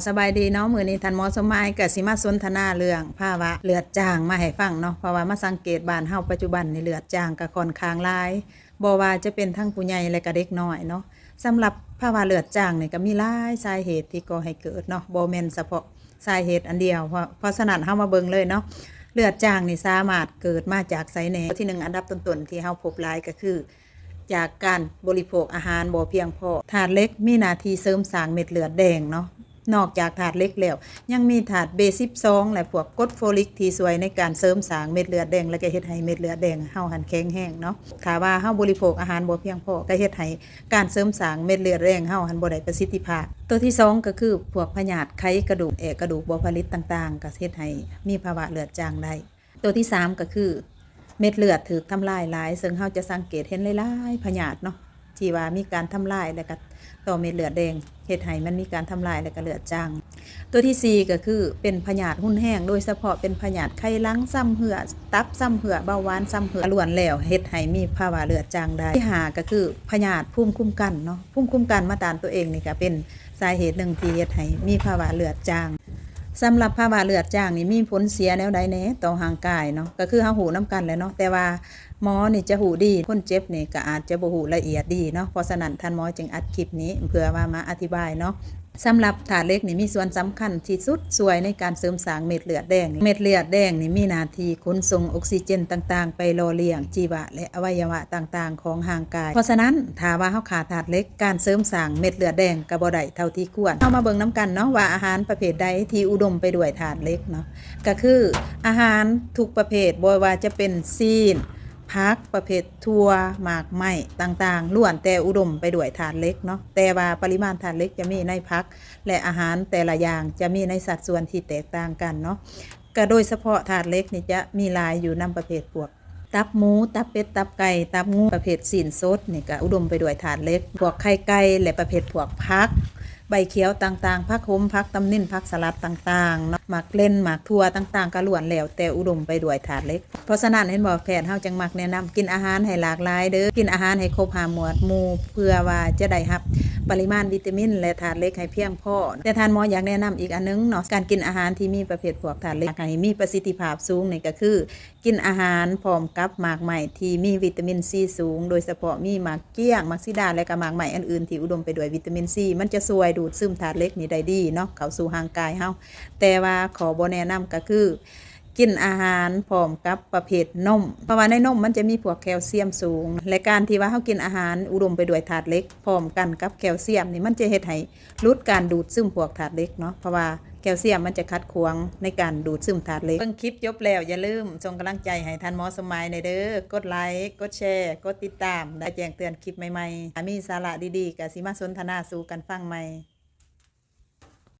ສະບາຍດີເນາະ, ມື້ນີ້ທ່ານໝໍສົມໝາຍກໍຊິມາສົນທະນາເລື່ອງພາວະເລືອດຈາງມາໃຫ້ຟັງເນາະ, ເພາະວ່າມາສັງເກດບ້ານເຮົາປັດຈຸບັນນີ້ເລືອດຈາງກໍຄ່ອນຂ້າງຫຼາຍ, ບໍ່ວ່າຈະເປັນທັງຜູ້ໃຫຍ່ ແລະກໍເດັກນ້ອຍເນາະ. ສຳລັບພາວະເລືອດຈາງນີ້ກໍມີຫຼາຍສາເຫດທີ່ກໍ່ໃຫ້ເກີດເນາະ, ບໍ່ແມ່ນສະເພາະສາເຫດອັນດຽວ. ເພາະ ເພາະສະນັ້ນເຮົາມາເບິ່ງເລີຍເນາະ, ເລືອດຈາງນີ້ສາມາດເກີດມາຈາກໃສແດ່? ທີໜຶ່ງ ອັນດັບຕົ້ນໆທີ່ເຮົາພົບຫຼາຍກໍຄື ຈາກການບໍລິໂພກອາຫານບໍ່ພຽງພໍ. ທາດເຫຼັກມີໜ້າທີ່ເສີມສ້າງເມັດເລືອດແດງເນາະ, ນອກຈາກທາດເຫຼັກແລ້ວ ຍັງມີທາດ B ສິບສອງ ແລະ ພວກກົດໂຟລິກທີ່ຊ່ວຍໃນການເສີມສ້າງເມັດເລືອດແດງ ແລະ ກໍເຮັດໃຫ້ເມັດເລືອດແດງເຮົາຫັ້ນແຂງແຮງເນາະ. ຖ້າວ່າເຮົາບໍລິໂພກອາຫານບໍ່ພຽງພໍ ກໍເຮັດໃຫ້ການເສີມສ້າງເມັດເລືອດແດງເຮົາຫັ້ນບໍ່ໄດ້ປະສິດທິພາບ. ຕົວທີສອງກໍຄືພວກພະຍາດໄຂກະດູກ, ແອກະດູກບໍ່ຜະລິດຕ່າງໆ ກໍເຮັດໃຫ້ມີພາວະເລືອດຈາງໄດ້. ຕົວທີສາມກໍຄືເມັດເລືອດຖືກທຳລາຍຫຼາຍ, ເຊິ່ງເຮົາຈະສັງເກດເຫັນຫຼາຍໆພະຍາດເນາະ ທີ່ວ່າມີການທຳລາຍ ແລະກະຕໍ່ເມັດເລືອດແດງ, ເຮັດໃຫ້ມັນມີການທຳລາຍ ແລະກະເລືອດຈາງ. ຕົວທີສີ່ກໍຄືເປັນພະຍາດຮຸນແຮງ, ໂດຍສະເພາະເປັນພະຍາດໄຂ່ຫຼັງຊຳເຮື້ອ, ຕັບຊຳເຮື້ອ, ເບົາຫວານຊຳເຮື້ອ, ລ້ວນແລ້ວເຮັດໃຫ້ມີພາວະເລືອດຈາງໄດ້. ທີຫ້າກໍຄືພະຍາດພູມຄຸ້ມກັນເນາະ, ພູມຄຸ້ມກັນມາຕ້ານຕົວເອງນີ້ກໍເປັນ ສາເຫດໜຶ່ງທີ່ເຮັດໃຫ້ມີພາວະເລືອດຈາງ. ສຳລັບພາວະເລືອດຈາງນີ້ມີຜົນເສຍແນວໃດແດ່ຕໍ່ຮ່າງກາຍເນາະ? ກໍຄືເຮົາຮູ້ນຳກັນແຫຼະເນາະ, ແຕ່ວ່າໝໍນີ້ຈະຮູ້ດີ, ຄົນເຈັບນີ້ກໍອາດຈະບໍ່ຮູ້ລະອຽດດີເນາະ. ເພາະສະນັ້ນທ່ານໝໍຈຶ່ງອັດຄລິບນີ້ເພື່ອວ່າມາອະທິບາຍເນາະ. ສຳລັບທາດເຫຼັກນີ້ມີສ່ວນສຳຄັນທີ່ສຸດ ຊ່ວຍໃນການເສີມສ້າງເມັດເລືອດແດງ. ເມັດເລືອດແດງນີ້ມີໜ້າທີ່ຂົນສົ່ງອົກຊີເຈນຕ່າງໆໄປຫຼໍ່ລ້ຽງຈີວະ ແລະ ອະໄວຍະວະຕ່າງໆຂອງຮ່າງກາຍ. ເພາະສະນັ້ນ ຖ້າວ່າເຮົາຂາດທາດເຫຼັກ, ການເສີມສ້າງເມັດເລືອດແດງກໍບໍ່ໄດ້ເທົ່າທີ່ຄວນ. ເຮົາມາເບິ່ງນຳກັນເນາະ ວ່າອາຫານປະເພດໃດທີ່ອຸດົມໄປດ້ວຍທາດເຫຼັກເນາະ, ກໍຄືອາຫານທຸກປະເພດ, ບໍ່ວ່າຈະເປັນຊີ້ນ, ຜັກ, ປະເພດຖົ່ວ, ໝາກໄມ້ຕ່າງໆ ລ້ວນແຕ່ອຸດົມໄປດ້ວຍທາດເຫຼັກເນາະ. ແຕ່ວ່າປະລິມານທາດເຫຼັກຈະມີໃນຜັກ ແລະ ອາຫານແຕ່ລະຢ່າງຈະມີໃນສັດສ່ວນທີ່ແຕກຕ່າງກັນເນາະ. ກະໂດຍສະເພາະທາດເຫຼັກນີ້ຈະມີຫຼາຍຢູ່ນຳປະເພດພວກ ຕັບໝູ, ຕັບເປັດ, ຕັບໄກ່, ຕັບງູ, ປະເພດຊີ້ນສົດນີ້ກະອຸດົມໄປດ້ວຍທາດເຫຼັກ, ພວກໄຂ່ໄກ່ ແລະ ປະເພດພວກຜັກໃບຂຽວຕ່າງໆ, ຜັກໂຫມ, ຜັກຕຳນິນ, ຜັກສະຫຼັດຕ່າງໆເນາະ, ໝາກເລັ່ນ, ໝາກຖົ່ວຕ່າງໆ ກະລ້ວນແລ້ວແຕ່ອຸດົມໄປດ້ວຍທາດເຫຼັກ. ເພາະສະນັ້ນ ເຫັນບໍ່, ແພດເຮົາຈຶ່ງມັກແນະນຳກິນອາຫານໃຫ້ຫຼາກຫຼາຍເດີ້, ກິນອາຫານໃຫ້ຄົບຫ້າໝວດໝູ່ ເພື່ອວ່າຈະໄດ້ຮັບປະລິມານວິຕາມິນ ແລະ ທາດເຫຼັກໃຫ້ພຽງພໍ. ແຕ່ທ່ານໝໍຢາກແນະນຳອີກອັນໜຶ່ງເນາະ, ການກິນອາຫານທີ່ມີປະເພດພວກທາດເຫຼັກໃຫ້ມີປະສິດທິພາບສູງນີ້ ກໍຄື ກິນອາຫານພ້ອມກັບໝາກໄມ້ທີ່ມີວິຕາມິນຊີສູງ, ໂດຍສະເພາະມີໝາກກ້ຽງ, ໝາກຊີດາ ແລະ ກະໝາກໄມ້ອັນອື່ນທີ່ອຸດົມໄປດ້ວຍວິຕາມິນຊີ, ມັນຈະຊ່ວຍດູດຊຶມທາດເຫຼັກນີ້ໄດ້ດີເນາະ ເຂົ້າສູ່ຮ່າງກາຍເຮົາ. ແຕ່ວ່າຂໍ້ບໍ່ແນະນຳກໍຄື ກິນອາຫານພ້ອມກັບປະເພດນົມ, ເພາະວ່າໃນນົມມັນຈະມີພວກແຄວຊຽມສູງ, ແລະ ການທີ່ວ່າເຮົາກິນອາຫານອຸດົມໄປດ້ວຍທາດເຫຼັກພ້ອມກັນກັບແຄວຊຽມນີ້ ມັນຈະເຮັດໃຫ້ ຫຼຸດການດູດຊຶມພວກທາດເຫຼັກເນາະ, ເພາະວ່າແຄວຊຽມມັນຈະຂັດຂວາງໃນການດູດຊຶມທາດເຫຼັກ. ເບິ່ງຄລິບຈົບແລ້ວ ຢ່າລືມສົ່ງກຳລັງໃຈໃຫ້ທ່ານໝໍສົມໝາຍແດ່ເດີ້, ກົດໄລ, ກົດແຊ, ກົດຕິດຕາມ ແລະ ແຈ້ງເຕືອນຄລິບໃໝ່ໆ. ຖ້າມີສາລະດີໆ ກະຊິມາສົນທະນາສູ່ກັນຟັງໃໝ່.